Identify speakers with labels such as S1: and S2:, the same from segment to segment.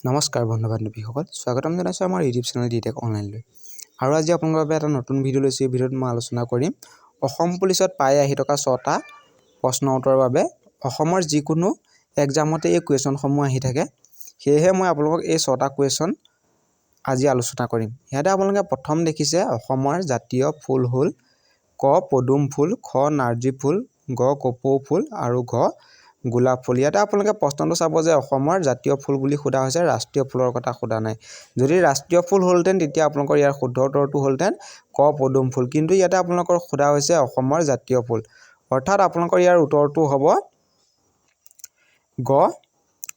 S1: নমস্কাৰ বন্ধু বান্ধৱীসকল, স্বাগতম জনাইছোঁ আমাৰ ইউটিউব চেনেল ডি টেক অনলাইনলৈ। আৰু আজি আপোনালোকৰ বাবে এটা নতুন ভিডিঅ' লৈছোঁ। এই ভিডিঅ'ত মই আলোচনা কৰিম অসম পুলিচত পাই আহি থকা ছটা প্ৰশ্ন উত্তৰৰ বাবে। অসমৰ যিকোনো এক্সামতে এই কুৱেশ্যনসমূহ আহি থাকে, সেয়েহে মই আপোনালোকক এই ছটা কুৱেশ্যন আজি আলোচনা কৰিম। ইয়াতে আপোনালোকে প্ৰথম দেখিছে, অসমৰ জাতীয় ফুল হ'ল ক পদুম ফুল, খ নাৰ্জী ফুল, গ কপৌ ফুল আৰু ঘ গোলাপ ফুল। ইয়াতে আপোনালোকে প্ৰশ্নটো চাব যে অসমৰ জাতীয় ফুল বুলি সোধা হৈছে, ৰাষ্ট্ৰীয় ফুলৰ কথা সোধা নাই। যদি ৰাষ্ট্ৰীয় ফুল হ'লহেঁতেন, তেতিয়া আপোনালোকৰ ইয়াৰ শুদ্ধ উত্তৰটো হ'লহেঁতেন ক পদুম ফুল। কিন্তু ইয়াতে আপোনালোকৰ সোধা হৈছে অসমৰ জাতীয় ফুল, অৰ্থাৎ আপোনালোকৰ ইয়াৰ উত্তৰটো হ'ব গ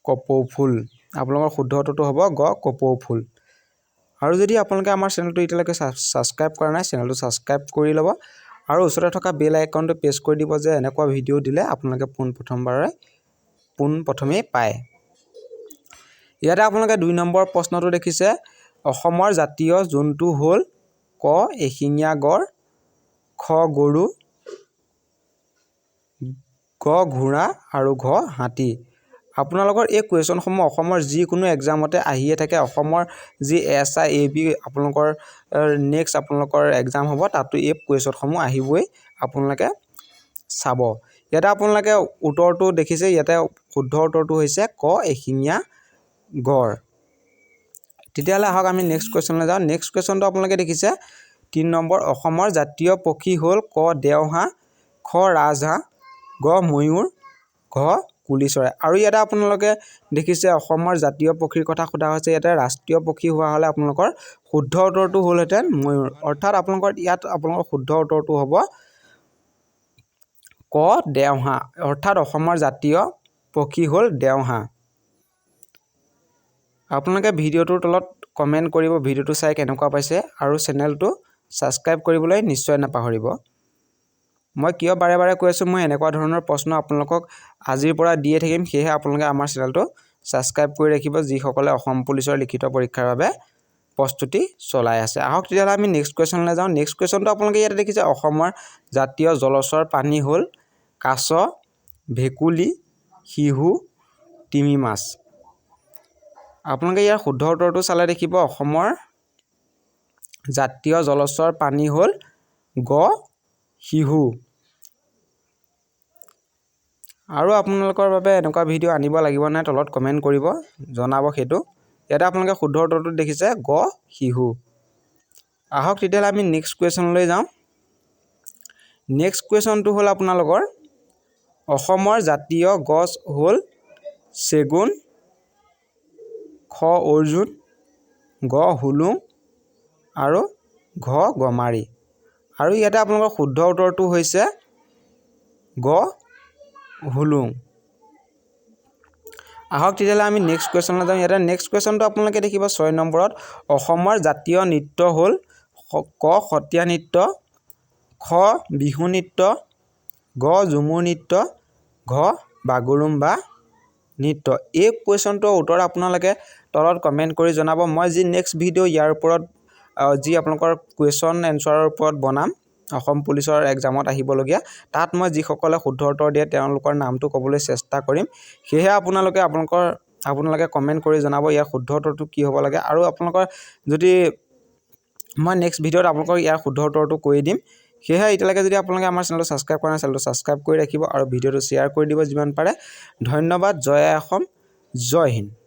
S1: কপৌ ফুল। আপোনালোকৰ শুদ্ধ উত্তৰটো হ'ব গ কপৌ ফুল। আৰু যদি আপোনালোকে আমাৰ চেনেলটো এতিয়ালৈকে ছাবস্ক্ৰাইব কৰা নাই, চেনেলটো ছাবস্ক্ৰাইব কৰি ল'ব আৰু ওচৰতে থকা বেল আইকনটো প্ৰেছ কৰি দিব যে এনেকুৱা ভিডিঅ' দিলে আপোনালোকে পোনপ্ৰথমেই পায়। ইয়াতে আপোনালোকে 2 নম্বৰ প্ৰশ্নটো দেখিছে, অসমৰ জাতীয় জন্তু হ'ল ক এশিঙীয়া গঁড়, খ গৰু, গ ঘোঁৰা আৰু ঘ হাতী। আপোনালোকৰ এই কুৱেশ্যনসমূহ অসমৰ যিকোনো এক্সামতে আহিয়ে থাকে। অসমৰ যি এছ I A B আপোনালোকৰ নেক্সট আপোনালোকৰ এক্সাম হ'ব, তাতো এই কুৱেশ্যনসমূহ আহিবই, আপোনালোকে চাব। ইয়াতে আপোনালোকে উত্তৰটো দেখিছে, ইয়াতে শুদ্ধ উত্তৰটো হৈছে ক এশিঙীয়া গঁড়। তেতিয়াহ'লে আহক আমি নেক্সট কুৱেশ্যনলৈ যাওঁ। নেক্সট কুৱেশ্যনটো আপোনালোকে দেখিছে 3 নম্বৰ, অসমৰ জাতীয় পক্ষী হ'ল ক দেওহাঁহ, খ ৰাজহাঁহ, গ ময়ূৰ, ঘ কুলি চৰাই। আৰু ইয়াতে আপোনালোকে দেখিছে, অসমৰ জাতীয় পক্ষীৰ কথা সোধা হৈছে। ইয়াতে ৰাষ্ট্ৰীয় পক্ষী হোৱা হ'লে আপোনালোকৰ শুদ্ধ উত্তৰটো হ'লহেঁতেন ময়ূৰ। অৰ্থাৎ আপোনালোকৰ ইয়াত আপোনালোকৰ শুদ্ধ উত্তৰটো হ'ব ক দেওহাঁহ, অৰ্থাৎ অসমৰ জাতীয় পক্ষী হ'ল দেওহাঁহ। আপোনালোকে ভিডিঅ'টোৰ তলত কমেণ্ট কৰিব ভিডিঅ'টো চাই কেনেকুৱা পাইছে আৰু চেনেলটো ছাবস্ক্ৰাইব কৰিবলৈ নিশ্চয় নাপাহৰিব। মই কিয় বাৰে বাৰে কৈ আছোঁ? মই এনেকুৱা ধৰণৰ প্ৰশ্ন আপোনালোকক আজিৰ পৰা দিয়ে থাকিম, সেয়েহে আপোনালোকে আমাৰ চেনেলটো ছাবস্ক্ৰাইব কৰি ৰাখিব, যিসকলে অসম পুলিচৰ লিখিত পৰীক্ষাৰ বাবে প্ৰস্তুতি চলাই আছে। আহক তেতিয়াহ'লে আমি নেক্সট কুৱেশ্যনলৈ যাওঁ। নেক্সট কুৱেশ্যনটো আপোনালোকে ইয়াতে দেখিছে, অসমৰ জাতীয় জলচৰ প্ৰাণী হ'ল কাছ, ভেকুলী, শিহু, তিমি মাছ। আপোনালোকে ইয়াৰ শুদ্ধ উত্তৰটো চালে দেখিব, অসমৰ জাতীয় জলচৰ প্ৰাণী হ'ল গ শিহু। আৰু আপোনালোকৰ বাবে এনেকুৱা ভিডিঅ' আনিব লাগিব নাই, তলত কমেণ্ট কৰিব জনাব সেইটো। ইয়াতে আপোনালোকে শুদ্ধ উত্তৰটো দেখিছে, গ শিহু। আহক তেতিয়াহ'লে আমি নেক্সট কুৱেশ্যনলৈ যাওঁ। নেক্সট কুৱেশ্যনটো হ'ল আপোনালোকৰ, অসমৰ জাতীয় গছ হ'ল চেগুন, খ অৰ্জুন, গ হুলুং আৰু ঘ গমাৰি। আৰু ইয়াতে আপোনালোকৰ শুদ্ধ উত্তৰটো হৈছে গ হুলুং। আহক তেতিয়াহ'লে আমি নেক্সট কুৱেশ্যনলৈ যাওঁ। ইয়াতে নেক্সট কুৱেশ্যনটো আপোনালোকে দেখিব 6 নম্বৰত, অসমৰ জাতীয় নৃত্য হ'ল ক সত্ৰীয়া নৃত্য, খ বিহু নৃত্য, গ ঝুমুৰ নৃত্য, ঘ বাগৰুম্বা নৃত্য। এই কুৱেশ্যনটোৰ উত্তৰ আপোনালোকে তলত কমেণ্ট কৰি জনাব। মই যি নেক্সট ভিডিঅ' ইয়াৰ ওপৰত যি আপোনালোকৰ কুৱেশ্যন এনচাৰৰ ওপৰত বনাম, অসম পুলিচৰ এক্সামত আহিবলগীয়া, তাত মই যিসকলে শুদ্ধ উত্তৰ দিয়ে তেওঁলোকৰ নামটো ক'বলৈ চেষ্টা কৰিম। সেয়েহে আপোনালোকে কমেণ্ট কৰি জনাব ইয়াৰ শুদ্ধ উত্তৰটো কি হ'ব লাগে। আৰু আপোনালোকৰ যদি মই নেক্সট ভিডিঅ'ত আপোনালোকক ইয়াৰ শুদ্ধ উত্তৰটো কৈ দিম। সেয়েহে এতিয়ালৈকে যদি আপোনালোকে আমাৰ চেনেলটো ছাবস্ক্ৰাইব কৰা নাই, চেনেলটো ছাবস্ক্ৰাইব কৰি ৰাখিব আৰু ভিডিঅ'টো শ্বেয়াৰ কৰি দিব যিমান পাৰে। ধন্যবাদ। জয় আই অসম, জয় হিন্দ।